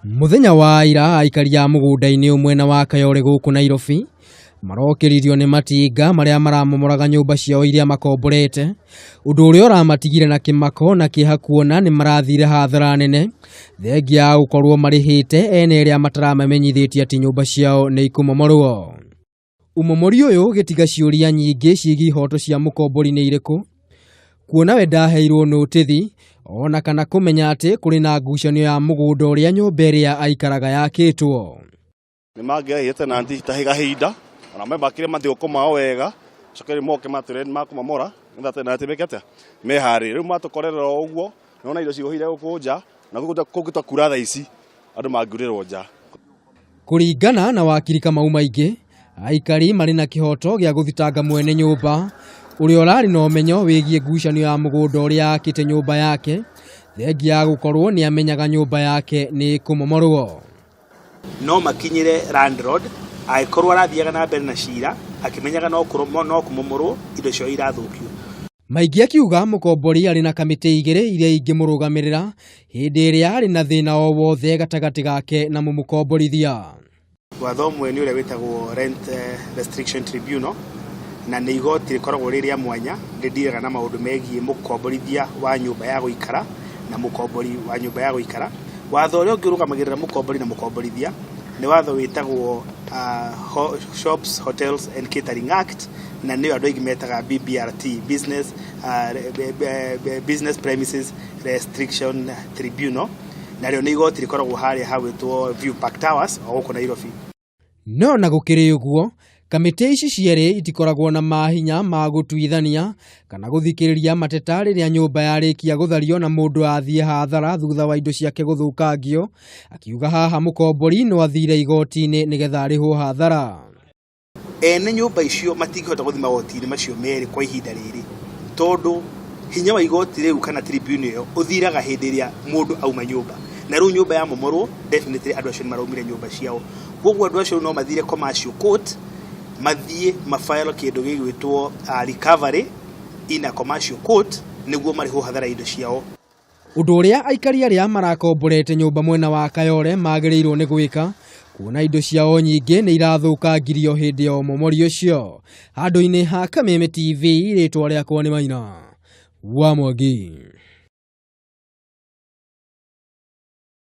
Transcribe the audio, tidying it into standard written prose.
Mũthenya wa ira aikari a mũgũnda-inĩ ũmwe na wa Kayole gũkũ Nairobi marokĩririo nĩ matinga marĩa maramomoraga nyũmba ciao iria makomborete, ũndũ ũrĩa ũramatigire na kĩmako na kĩeha kuona nĩ marathire hathara nene thengia ya gũkorwo marĩhĩte ene arĩa mataramamenyithĩtie atĩ nyũmba ciao nĩ ikũmomorwo. Ũmomori ũyũ ũgĩtiga ciũria nyingĩ ciĩgiĩ ihoto cia mũkombori nĩ irĩkũ, kuona we ndaheirwo nũtĩthi ona kana kũmenya atĩ kũrĩ na ngucanio ya mũgũnda ũrĩa nyũmba ĩrĩa aikaraga yakĩtwo. Nĩ mangĩaheire tenanti kahinda ona mebakire mathigũkũ mao wega, coke rĩu moke matwĩre nĩ makũmomora nĩgetha tenanti meke atĩa, meharĩrie. Rĩu matũkorerera o ũguo, nĩwona indo cihũire gũkũ nja na kũngĩtua kura thaa ici andũ mangiurĩrwo nja. Kũringana na wakiri Kamau Maingĩ, aikari marĩ na kĩhoto gĩa gũthitanga mwene nyũmba ũrĩa ũrarĩ na ũmenyo wĩgiĩ ngucanio ya mũgũnda ũrĩa akĩte nyũmba yake, thengia ya gũkorwo nĩ amenyaga nyũmba yake nĩ ĩkũmomorwo. No makinyĩre landlord angĩkorwo arathiaga na mbere na cira akĩmenyaga no kũmomorwo indo ciao irathũkio. Maingĩ akiuga mũkombori arĩ na kamĩtĩ igĩrĩ iria ingĩmũrũgamĩrĩra hĩndĩ ĩrĩa arĩ na thĩna o wothe gatagatĩ gake na mũmũkomborithia. Watho ũmwe nĩ ũrĩa wĩtagwo Rent Restriction Tribunal, na nĩ igoti rĩkoragwo rĩ rĩa mwanya rĩndiraga na maũndũ megiĩ mũkomborithia wa nyũmba ya gũikara na mũkombori wa nyũmba ya gũikara. Watho ũrĩa ũngĩ ũrũgamagĩrĩra mũkombori na mũkomborithia nĩ watho wĩtagwo Shops, Hotels and Catering Act, na nĩyo andũ aingĩ metaga BBRT, Business Premises Restriction Tribunal, narĩo nĩ igoti rĩkoragwo harĩa hagwĩtwo View Park Towers o gũkũ Nairobi. No na gũkĩrĩ ũguo, kamĩtĩ ici cierĩ itikoragwo na mahinya ma gũtuithania kana gũthikĩrĩria mateta rĩrĩa nyũmba yarĩkia gũthario na mũndũ athiĩ hathara thutha wa indo ciake gũthũkangio. Akiuga haha mũkombori no athire igoti-inĩ nĩgetha arĩhwo hathara. Ene nyũmba icio matingĩhota gũthiĩ magoti-inĩ macio merĩ kwa ihinda rĩrĩ, tondũ hinya wa igoti rĩu kana tribunal ĩyo ũthiraga hĩndĩ ĩrĩa mũndũ auma nyũmba, na rĩu nyũmba ya momorwo definitely andũ acio nĩ maraumire nyũmba ciao. Koguo andũ acio no mathire commercial court, mathiĩ mafile kĩndũ gĩgwĩtwo recovery in a commercial court nĩguo marĩhwo hathara indo ciao. Ũndũ ũrĩa aikari arĩa marakomborete nyũmba mwena wa Kayole magĩrĩirwo nĩ gwĩka kuona indo ciao nyingĩ nĩ irathũkangirio hĩndĩ ya ũmomori ũcio. Handũ-inĩ ha Kameme TV, rĩtwa rĩakwa nĩ Maina wa Mwangi.